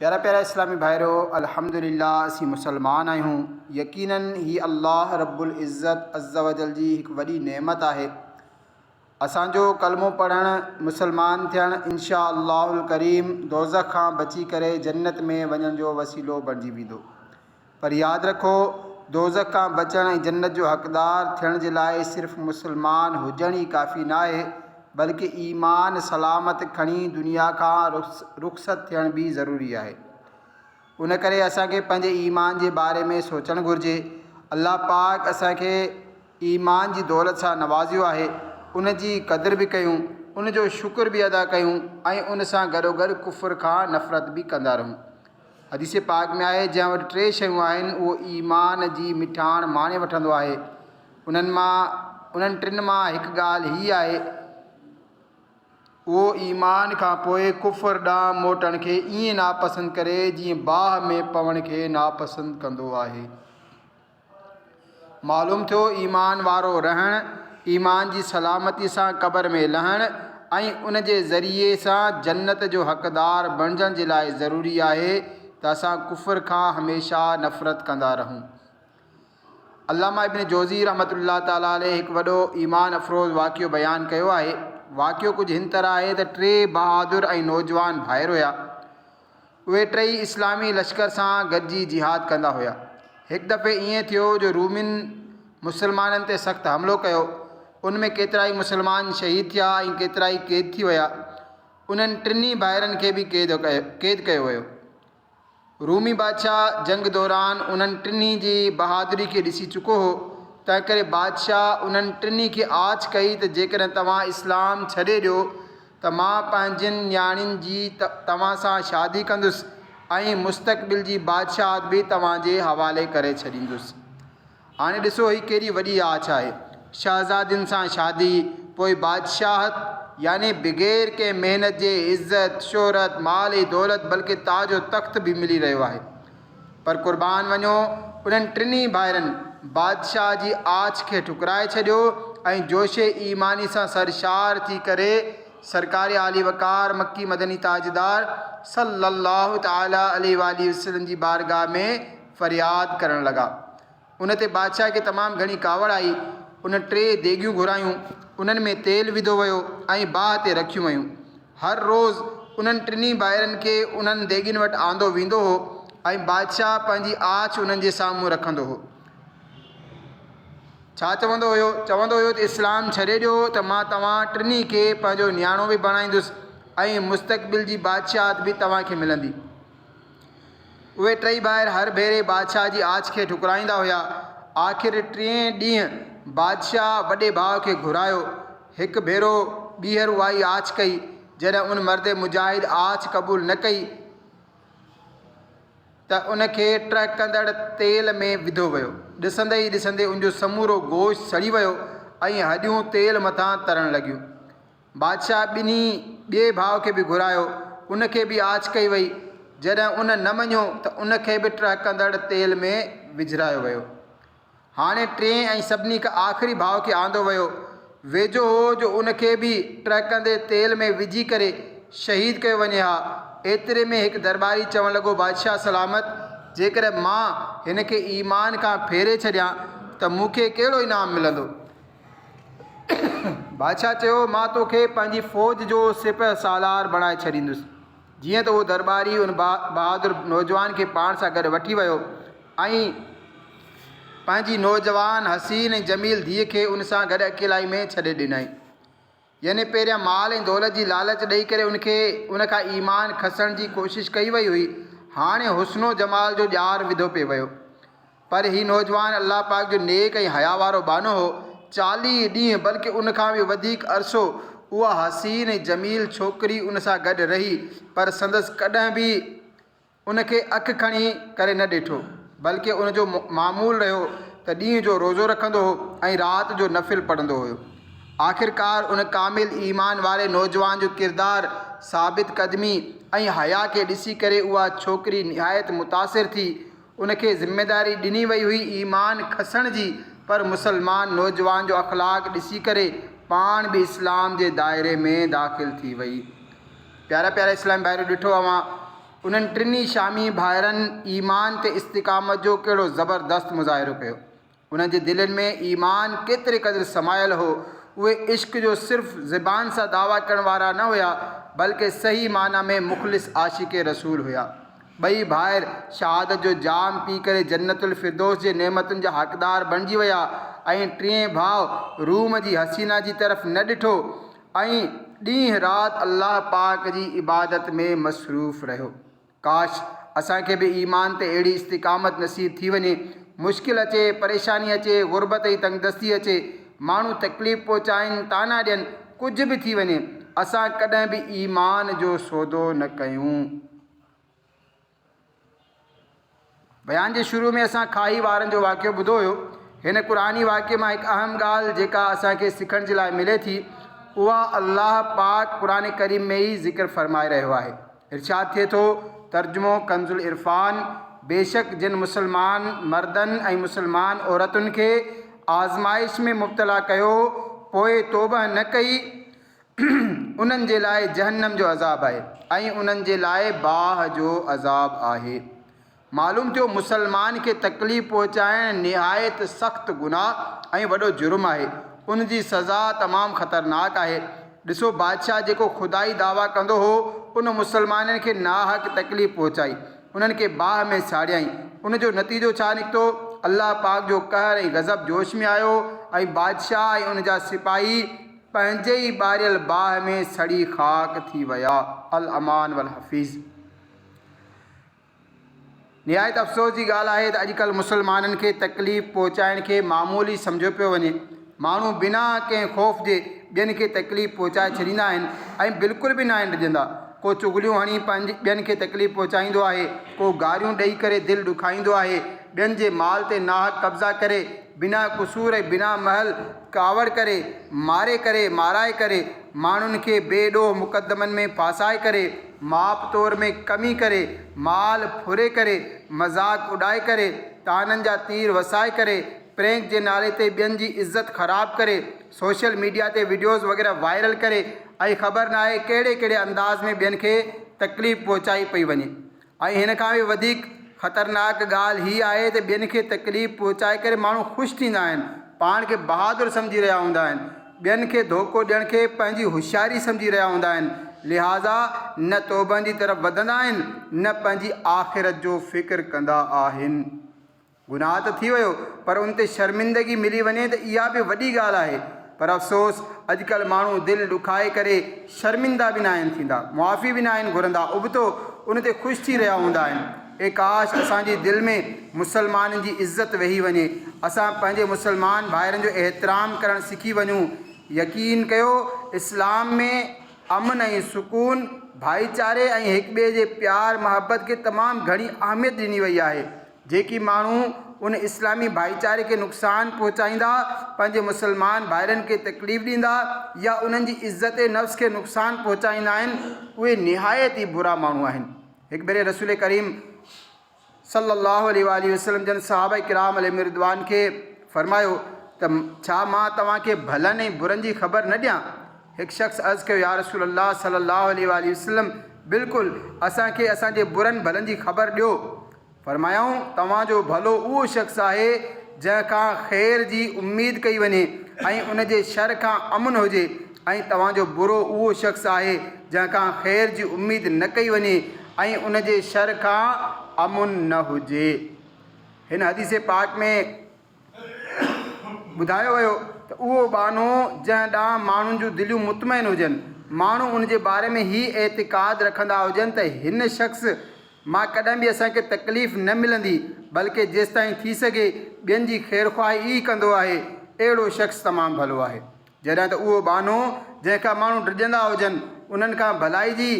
پيارا پيارا اسلامي ڀائرو! الحمدلله اسين مسلمان آهيون، يقيناً هي الله رب العزت عزّوجلّ جي هڪ وڏي نعمت آهي. اسان جو ڪلمو پڙهڻ، مسلمان ٿيڻ ان شاء الله الڪريم دوزخ کان بچي ڪري جنت ۾ وڃڻ جو وسيلو بڻجي ويندو. پر ياد رکو! دوزخ کان بچڻ ۽ جنت جو حقدار ٿيڻ جي لاء صرف مسلمان هجڻ ئي ڪافي ناهي بلڪه ايمان سلامت کڻي دنيا کان رخصت ٿيڻ به ضروري آهي. ان ڪري اسان کي پنهنجي ايمان جي باري ۾ سوچڻ گهرجي. الله پاڪ اسان کي ايمان جي دولت سان نوازيو آهي ان جي قدر به ڪيون، ان جو شڪر به ادا ڪيون ۽ ان سان گڏوگڏ ڪفر کان نفرت به ڪندا رهون. حديث پاڪ ۾ آهي، جنهن وٽ ٽي شيون آهن، اهو ايمان جي مٺاڻ ماڻي وٺندو آهي. انهن مان انهن ٽن مان هڪ ڳالهه هيء آهي، اهو ايمان کان پوء ڪفر ڏانهن موٽڻ کي ائين ناپسند ڪري، جيئن باهه ۾ پوڻ کي ناپسند ڪندو آهي. معلوم ٿيو ايمان وارو رهڻ، ايمان جي سلامتي سان قبر ۾ لهڻ ۽ ان جي ذريعي سان جنت جو حقدار بڻجڻ جي لاء ضروري آهي ته اسان ڪفر کان هميشه نفرت ڪندا رهون. علامه ابن جوزي رحمة الله تعالٰي عليه هڪ وڏو ايمان افروز واقعو بيان ڪيو آهي. واقعو ڪجهه هن طرح آهي ته ٽي بهادر ۽ نوجوان ڀائر هيا. اهي ٽئي اسلامي لشڪر سان گڏجي جهاد ڪندا هيا. هڪ دفعي ائين ٿيو جو رومين مسلمانن تي سخت حملو ڪيو. ان ۾ ڪيترائي مسلمان شهيد ٿيا ۽ ڪيترائي قيد ٿي ويا. انهن ٽنهي ڀائرن کي به قيد ڪيو ويو. رومي بادشاهه جنگ دوران انهن ٽنهي جي بهادري کي ڏسي چڪو هو، تنهنڪري بادشاهه انهن ٽنهي کي آڇ ڪئي ته جيڪڏهن توهان اسلام ڇڏي ڏيو ته مان پنهنجين نياڻين جي توهان سان شادي ڪندس ۽ مستقبل جي بادشاهت به توهان جي حوالي ڪري ڇڏيندس. هاڻي ڏسو هي ڪيڏي وڏي آڇ آهي. شهزادين سان شادي، پوء بادشاهت يعني بغير ڪنهن محنت جي عزت، شهرت، مال ۽ دولت بلڪه تاج و تخت به ملي رهيو آهي. پر قربان وڃو انهن ٽنهي ڀائرن بادشاهه جي آڇ کي ٺڪرائي ڇڏيو ۽ جوش ايماني سان سرشار ٿي ڪري سرڪار عالي وقار مڪي مدني تاجدار صلّي الله تعالٰي عليه واٰله وسلّم جي بارگاھ ۾ فرياد ڪرڻ لڳا. ان تي بادشاهه کي تمام گهڻي ڪاوڙ آئي. ان ٽي ديڳيون گهرايون، انهن ۾ تيل وڌو ويو ۽ باهه تي رکيون ويون. هر روز انهن ٽنهي ڀائرن کي انهن ديڳين وٽ آندو ويندو هو ۽ بادشاهه پنهنجي آڇ انهن جي سامهون رکندو هو. ڇا چوندو هيو؟ چوندو هيو ته اسلام ڇڏي ڏيو ته مان توهان ٽنهي کي پنهنجو نياڻو به بڻائيندس ۽ مستقبل جي بادشاهت به توهان کي ملندي. اهي ٽئي ڀائر هر ڀيري بادشاهه جي آڇ کي ٺڪرائيندا هيا. آخر ٽئين ڏينهن بادشاهه وڏي ڀاء کي گهرايو. هڪ ڀيرو ٻيهر اهائي آڇ ڪئي. جڏهن ان مرد مجاهد آڇ قبول نه ڪئي ته ان کي ٽهڪندڙ تيل ۾ وڌو ويو. ڏسندي ئي ڏسندي ان جو سمورو گوشت سڙي ويو ۽ هڏيون تيل مٿان ترڻ لڳيون. بادشاهه ٻنهي ٻئي ڀاء کي به گهرايو، ان کي به آڇ ڪئي وئي. جڏهن ان نه مڃيو ته ان کي به ٽهڪندڙ تيل ۾ وجهرايو ويو. هاڻي ٽئين ۽ سڀني کان آخري ڀاء کي آندو ويو. ويجهو هو جو ان کي به ٽهڪندي تيل ۾ وجهي ڪري شهيد ڪيو وڃي ها. ايتري ۾ هڪ درٻاري چوڻ لڳو، بادشاهه سلامت! جيڪڏهن مان هن کي ايمان کان ڦيري ڇڏيان ته مون کي ڪهڙو انعام ملندو؟ بادشاهه چيو، مان توکي پنهنجي فوج جو سپهه سالار بڻائي ڇڏيندس. جيئن ته اهو درٻاري ان بهادر نوجوان کي پاڻ سان گڏ وٺي ويو ۽ پنهنجي نوجوان حسين ۽ جميل ڌيء کي ان سان گڏ اڪيلائي ۾ ڇڏي ڏنائين. يعني پهريان مال ۽ دولت جي لالچ ڏئي ڪري ان کي ان کان ايمان کسڻ جي ڪوشش ڪئي وئي هئي، هاڻي حسن و جمال جو ڄار وڌو پئي ويو. پر هي نوجوان الله پاڪ جو نيڪ ۽ حياء وارو ٻانهو هو. 40 ڏينهن بلڪ ان کان به وڌيڪ عرصو اها حسين ۽ جميل ڇوڪري ان سان گڏ رهي پر سندس ڪڏهن به ان کي اک کڻي ڪري نه ڏٺو بلڪ ان جو معمول رهيو ته ڏينهن جو روزو رکندو هو ۽ رات جو نفل پڙهندو هيو. آخرڪار ان ڪامل ايمان واري نوجوان جو ڪردار، ثابت قدمي ۽ حياء کي ڏسي ڪري اها ڇوڪري نهايت متاثر ٿي. ان کي ذميداري ڏني وئي هئي ايمان کسڻ جي پر مسلمان نوجوان جو اخلاق ڏسي ڪري پاڻ به اسلام جي دائري ۾ داخل ٿي وئي. پيارا پيارا اسلامي ڀائرو ڏٺو اوهان انهن ٽنهي شامي ڀائرن ايمان تي استقامت جو ڪهڙو زبردست مظاهرو ڪيو. انهن جي دلين ۾ ايمان ڪيتري قدر سمايل هو. اهي عشق جو صرف زبان سان دعويٰ ڪرڻ وارا نه هيا، بلڪه صحيح معنيٰ ۾ مخلص عاشق رسول هيا. ٻئي ڀائر شهادت جو جام پي ڪري جنت الفردوس جي نعمتن جا حقدار بڻجي ويا ۽ ٽئين ڀاء روم جي حسينه جي طرف نه ڏٺو ۽ ڏينهن رات الله پاڪ جي عبادت ۾ مصروف رهيو. ڪاش! اسان کي به ايمان تي اهڙي استقامت نصيب ٿي وڃي. مشڪل اچي، پريشاني اچي، غربت ۽ تنگدستي اچي، ماڻهو تڪليف پهچائين، طعنا ڏين، ڪجهه به ٿي وڃي، اسان ڪڏهن به ايمان جو سودو نه ڪيون. بيان جي شروع ۾ اسان کاهي وارن جو واقعو ٻڌو هيو. هن قرآني واقعي مان هڪ اهم ڳالهه جيڪا اسان کي سکڻ جي لاء ملي ٿي اها الله پاڪ قرآن ڪريم ۾ ئي ذڪر فرمائي رهيو آهي. ارشاد ٿئي ٿو، ترجمو ڪنزالعرفان، بيشڪ جن مسلمان مردن ۽ مسلمان عورتن کي آزمائش ۾ مبتلا ڪيو پوء توبه نه ڪئي انهن جي لاء جهنم جو عذاب آهي ۽ انهن جي لاء باهه جو عذاب آهي. معلوم ٿيو مسلمان کي تڪليف پهچائڻ نهايت سخت گناهه ۽ وڏو جرم آهي، ان جي سزا تمام خطرناڪ آهي. ڏسو بادشاهه جيڪو خدائي دعويٰ ڪندو هو ان مسلمانن کي ناحق تڪليف پهچائي، انهن کي باهه ۾ ساڙيائين، ان جو نتيجو ڇا نڪتو؟ الله پاڪ جو قهر ۽ غضب جوش ۾ آيو ۽ بادشاهه ۽ ان جا سپاهي پنهنجي ئي ٻاريل باهه ۾ سڙي خاڪ ٿي ويا. الامان والحفيظ. نهايت افسوس جي ڳالهه آهي ته اڄڪلهه مسلمانن کي تڪليف پهچائڻ کي معمولي سمجهيو پيو وڃي. ماڻهو بنا ڪنهن خوف جي ٻين کي تڪليف پهچائي ڇڏيندا آهن ۽ بلڪل به ناهن ڊڄندا. ڪو چغليون هڻي پنهنجي ٻين کي تڪليف پهچائيندو آهي، ڪو گاريون ڏئي ڪري دل ڏکائيندو آهي، ٻين جي مال تي ناحق قبضا ڪري بنا قصور ۽ بنا مهل ڪاوڙ ڪري، ماري ڪري، مارائي ڪري، ماڻهن کي بي ڏوهه مقدمن ۾ ڦاسائي ڪري، ماپ تور ۾ ڪمي ڪري، مال ڦري ڪري، مذاق اڏائي ڪري، طعنن جا تير وسائي ڪري، پرينڪ جي نالي تي ٻين جي عزت خراب ڪري، سوشل ميڊيا تي وڊيوز وغيره وائرل ڪري ۽ خبر ناهي ڪهڙي ڪهڙي انداز ۾ ٻين کي تڪليف پهچائي پئي وڃي. ۽ هن کان به وڌيڪ خطرناڪ ڳالهه هي آهي ته ٻين کي تڪليف پهچائي ڪري ماڻهو خوش ٿيندا آهن، پاڻ کي بهادر سمجهي رهيا هوندا آهن، ٻين کي ڌوڪو ڏيڻ کي پنهنجي هوشياري سمجهي رهيا هوندا آهن، لهٰذا نه توبهن جي طرف وڌندا آهن نه پنهنجي آخرت جو فڪر ڪندا آهن. گناهه ته ٿي ويو پر ان تي شرمندگي ملي وڃي ته اها به وڏي ڳالهه آهي پر افسوس اڄڪلهه ماڻهو دل ڏکائي ڪري شرمندا به ناهن ٿيندا معافي به ناهن گهرندا ابتو ان تي خوش ٿي رهيا هوندا آهن اي ڪاش اسان جي دل ۾ مسلمانن جي عزت ويهي وڃي اسان پنهنجي مسلمان ڀائرن جو احترام ڪرڻ سکي وڃون يقين ڪيو اسلام ۾ امن ۽ سڪون، ڀائيچاري ۽ هڪٻئي جي پيار محبت کي تمام گهڻي اهميت ڏني وئي آهي. جيڪي ماڻهو ان اسلامي ڀائيچاري کي نقصان پهچائيندا، پنهنجي مسلمان ڀائرن کي تڪليف ڏيندا يا انهن جي عزت نفس کي نقصان پهچائيندا آهن، اهي نهايت ئي برا ماڻهو آهن. هڪ ڀيري رسول ڪريم صلّي اللّٰه عليه واٰله وسلّم جن صحابه ڪرام عليهم الرضوان کي فرمايو ته ڇا مان توهان کي ڀلن ۽ برن جي خبر نه ڏيان؟ هڪ شخص عرض ڪيو يا رسول الله صلّي اللّٰه عليه واٰله وسلّم بلڪل اسان کي اسان جي برن ڀلن جي خبر ڏيو. فرمايائون، توهان جو ڀلو اهو شخص آهي جنهن کان خير جي اميد ڪئي وڃي ۽ ان جي شر کان امن هجي ۽ توهان جو برو اهو شخص آهي جنهن کان خير جي اميد نه ڪئي وڃي ۽ ان جي شر کان امن نه هجي. هن حديث پاڪ ۾. ٻڌايو ويو ته اهو ٻانهو جنهن ڏانهن ماڻهن جون دليون مطمئن هجن، ماڻهو ان جي باري ۾ هي اعتقاد رکندا هجن ته هن شخص مان ڪڏهن به اسان کي تڪليف نه ملندي بلڪه جيستائين ٿي سگهي ٻين جي خيرخواهي ئي ڪندو آهي، اهڙو شخص تمام ڀلو آهي. جڏهن ته اهو ٻانهو جنهن کان ماڻهو ڊڄندا هجن، انهن کان ڀلائي جي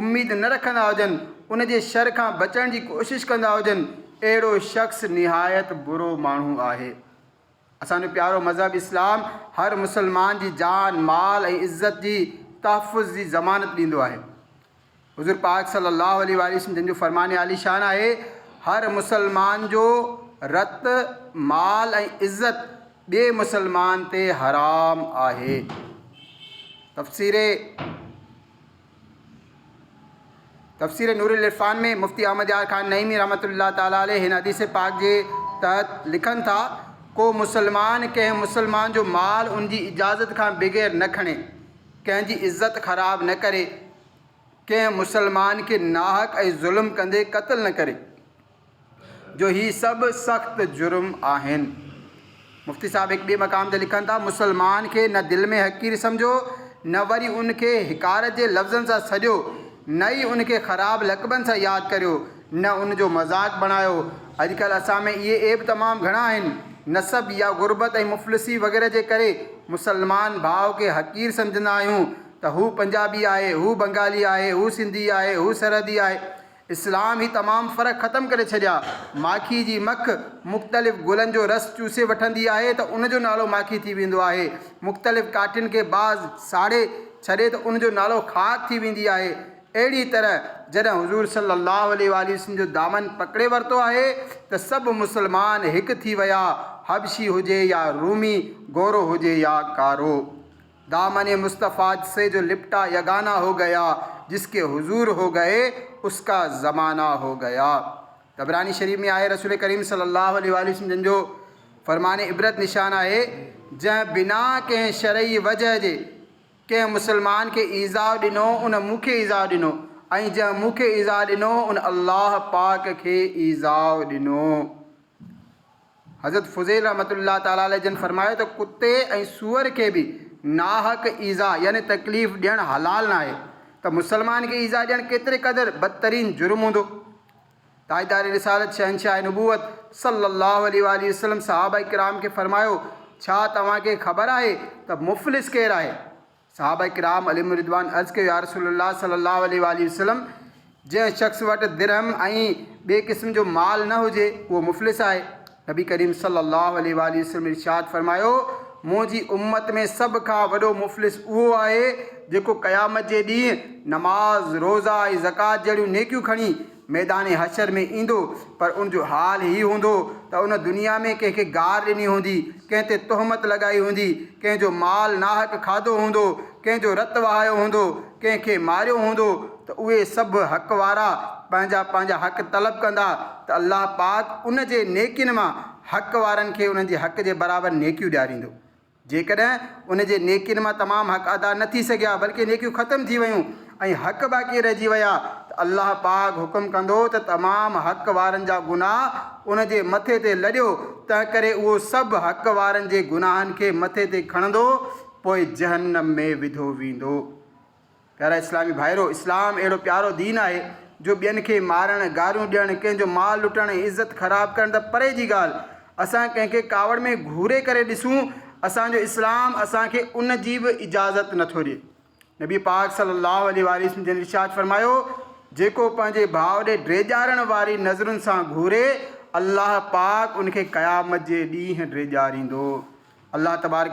اميد نه رکندا هجن، ان جي شر کان بچڻ جي ڪوشش ڪندا هجن، اهڙو شخص نهايت برو ماڻهو آهي. اسان جو پيارو مذهب اسلام هر مسلمان جي جان، مال ۽ عزت جي تحفظ جي ضمانت ڏيندو آهي. حضور پاڪ صلي الله عليه واٰله وسلم جن جو فرمان عالي شان آهي، هر مسلمان جو رت، مال ۽ عزت ٻئي مسلمان تي حرام آهي. تفسير تفسير نورالعرفان ۾ مفتي احمد يار خان نعيمي رحمة الله تعالٰي عليه هن حديث پاڪ جي تحت لکن ٿا، ڪو مسلمان ڪنهن مسلمان جو مال ان جي اجازت کان بغير نه کڻي، ڪنهن جي عزت خراب نه ڪري، ڪنهن مسلمان کي ناحق ۽ ظلم ڪندي قتل نه ڪري، جو هي سڀ سخت جرم آهن. مفتي صاحب هڪ ٻئي مقام تي لکن ٿا، مسلمان کي نه دل ۾ حقير سمجهو، نه وري ان کي حقارت جي لفظن سان سڏيو، نه ئي ان کي خراب لقبن سان ياد ڪريو، نه ان جو مذاق بڻايو. اڄڪلهه اسان ۾ اهي عيب تمام گهڻا آهن. نسب يا غربت ۽ مفلسي وغيره جي ڪري مسلمان ڀاء کي حقير سمجهندا آهيون ته هو پنجابي آهي، هو بنگالي آهي، هو سنڌي آهي، هو سرحدي آهي. اسلام هي تمام فرق ختم ڪري ڇڏيا. ماکي جي مک مختلف گلن جو رس چوسي وٺندي آهي ته ان جو نالو ماکي ٿي ويندو آهي. مختلف ڪاٺين کي باز ساڙي ڇڏي ته ان جو نالو خاڪ ٿي ويندي آهي. اهڙي طرح جڏهن حضور صلي الله عليه واٰله وسلم جو دامن پڪڙي ورتو آهي ته سڀ مسلمان هڪ ٿي ويا، حبشي هجي يا رومي، گورو هجي يا ڪارو. دامن مصطفيٰ سي جو لپٽا يگانه هو گيا، جس ڪي حضور هو گئي، اس ڪا زمانه هو گيا. طبراني شريف ۾ آهي رسول ڪريم صلي الله عليه واٰله وسلم جن جو فرمان عبرت نشان آهي، جنهن بنا ڪنهن شرعي وجه جي ڪنهن مسلمان کي ايذاء ڏنو ان مون کي ايذاء ڏنو ۽ جنهن مون کي ايذاء ڏنو ان الله پاڪ کي ايذاء ڏنو. حضرت فضيل رحمة الله تعالٰي عليه جن فرمايو ته ڪتي ۽ سوئر کي به ناحق ايذاء يعني تڪليف ڏيڻ حلال ناهي ته مسلمان کي ايذاء ڏيڻ ڪيتري قدر بدترين جرم هوندو. تاجدار رسالت شهنشاهه نبوت صلّي الله عليه واٰله وسلّم صحابه ڪرام کي فرمايو، ڇا توهان کي خبر آهي ته مفلس ڪير آهي؟ صحابه ڪرام عليهم الرضوان عرض ڪيو، يا رسول الله صلي الله عليه واٰله وسلم! جنهن شخص وٽ درهم ۽ ٻئي قسم جو مال نه هجي اهو مفلس آهي. نبي ڪريم صلي الله عليه واٰله وسلم ارشاد فرمايو، منهنجي امت ۾ سڀ کان وڏو مفلس اهو آهي جيڪو قيامت جي ڏينهن نماز، روزا ۽ زڪوات جهڙيون نيڪيون کڻي ميدان حشر ۾ ايندو پر ان جو حال هي هوندو ته ان دنيا ۾ ڪنهن کي گار ڏني هوندي، ڪنهن تي تهمت لڳائي هوندي، ڪنهن جو مال ناحق کاڌو هوندو، ڪنهن جو رت وهايو هوندو، ڪنهن کي ماريو هوندو ته اهي سڀ حق وارا پنهنجا پنهنجا حق طلب ڪندا ته الله پاڪ ان جي نيڪين مان حق وارن کي انهن جي حق جي برابر نيڪيون ڏياريندو. جيڪڏهن ان جي نيڪين مان تمام حق ادا نه ٿي سگهيا بلڪه نيڪيون ختم ٿي ويون ۽ حق باقي رهجي ويا ته الله پاڪ حڪم ڪندو ته تمام حق وارن جا گناهه ان جي مٿي تي لڏيو تنهنڪري اهو سڀ حق وارن جي گناهن کي مٿي تي کڻندو پوء جهنم ۾ وڌو ويندو. پيارا اسلامي ڀائرو! اسلام اهڙو پيارو دين آهي جو ٻين کي مارڻ، گاريون ڏيڻ، ڪنهن جو مال لٽڻ ۽ عزت خراب ڪرڻ ته پري جي ڳالهه، اسان ڪنهن کي ڪاوڙ ۾ گهوري ڪري ڏسون، اسان جو اسلام اسان کي ان جي به اجازت نٿو ڏئي. نبي پاڪ صلي الله عليه واٰله وسلم جن ارشاد فرمايو، جيڪو پنهنجي ڀاء ڏي ڊيڄارڻ واري نظرن سان گهوري، الله پاڪ ان کي قيامت جي ڏينهن ڊيڄاريندو. الله تبارڪ.